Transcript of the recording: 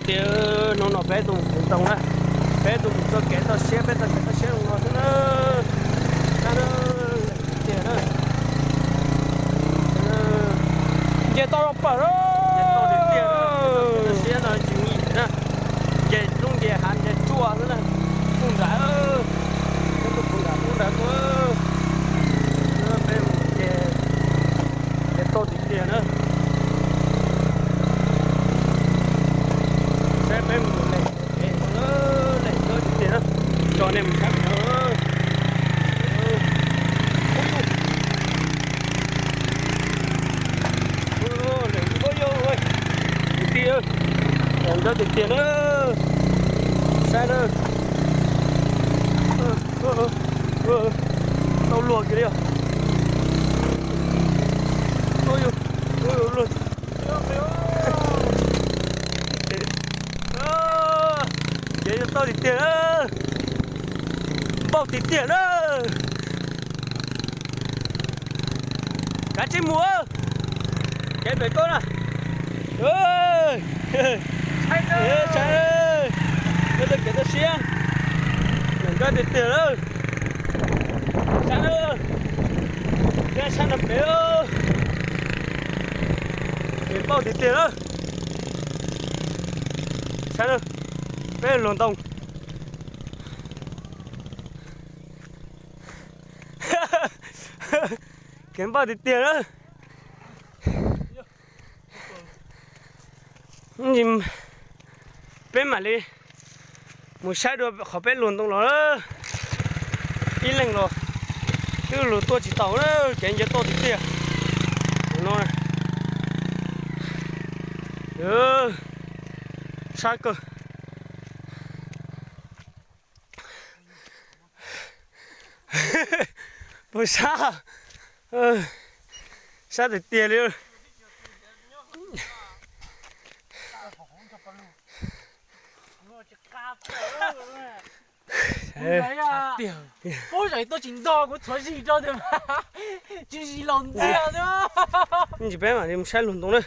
Tiag, hnub no peb tuaj mus ntoo na, peb tuaj mus txoj kev toj siab, peb txoj kev toj siab zoo no xwb na. Sab na, tiag na. Nce toj rau pawg na. Toj siab no tsis nyiam na. Nce roob nce hav nce tsuaj xwb na. Puag nrad, peb tuaj puag nrad, puag nrad tuaj. Peb mus nce, nce toj tiag tiag na. Saib peb mus lem, lem tod tiag tiag na. Tso nej mus saib no. Lem ua yog tiag, lem nkawd tiag tiag na. Saib na. Tau luag kiag li os. Luag. Ces yog tau tiag tiag na. Npau tiag tiag na. Kav tsij mus, kev pem koj na. Saib, kev toj siab, nkawd tiag tiag lawm. Saib, saib no pem, kev npau tiag tiag lawm. Saib, peb luag ntoo. Kev npau tiag tiag na. Peb mam li mus saib dua qhov peb luag ntoo los. Ib leeg los twb luag tuaj tsis tau na, kev nce toj tiag tiag no. Sab kawg. Puas sab? Sab tiag tiag li. Peb mam li mus saib luag ntoo na.